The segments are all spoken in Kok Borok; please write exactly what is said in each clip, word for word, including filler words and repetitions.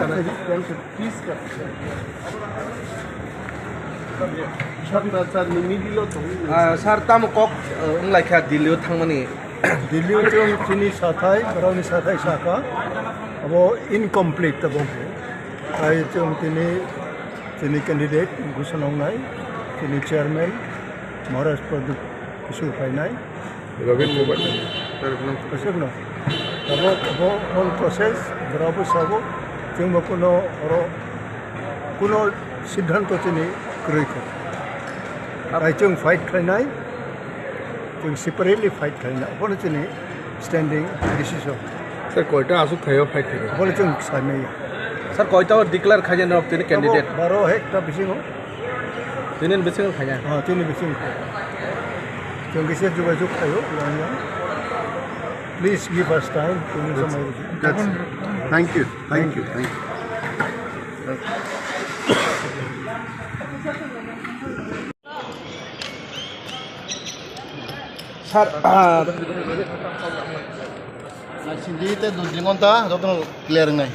Sir, please, sir. Sir, sir, ni middle o tong. Ah, sir, tamo kok, eh, wng lai kha Delhi o thangmani? Delhi o chwng chini sathai, borokni sathai sakha. Abo incomplete abo. Ai chwng tini, tini candidate gusana wngnai, tini chairman Maharaj Pradyut Kishore phainai. Robin Mubarak. Kishore no. Abo, abo on process, borok bo sabo, chwng bo kuno oro, kuno siddhanto chini kwrwi kha. Ai chwng fight khlainai, chwng separately fight khlainai. Abono chini standing decision. Sir, koita aswk thaio fight khaio? Abole chwng saimaya. Sir, koita o declare khaina rok tini candidate? Baro hekta bisingo. Tini bisingo khaina? Ah, tini bisingo khaina. Chwng kisa jogajog khaio, yang yang. Please give us time, tini samai. That's, thank you, thank you, thank you. Sir, ah, Sindi tei dui ghonta jotono clear wngnai.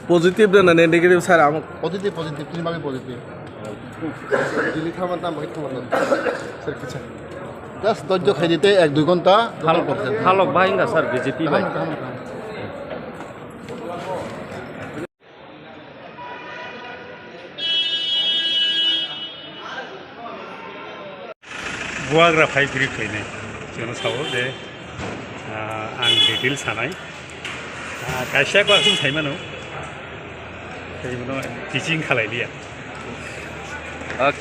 Positive da na negative, sir? Amo positive, positive, tini bagwi positive. Delhi thangma tam bagwi thangma tam. Sir, kicha. Just dojjo khaidi tei ek dui ghonta. Halok, halok bahai wngkha, sir, B J P bai. Kaham, kaham, kaham. Bubagra phai phiri khainai, chwngno sao je, ah, ang detail sanai. Ah, kaisa ko aswk saimano, tei bono teaching khalai liya. Ok.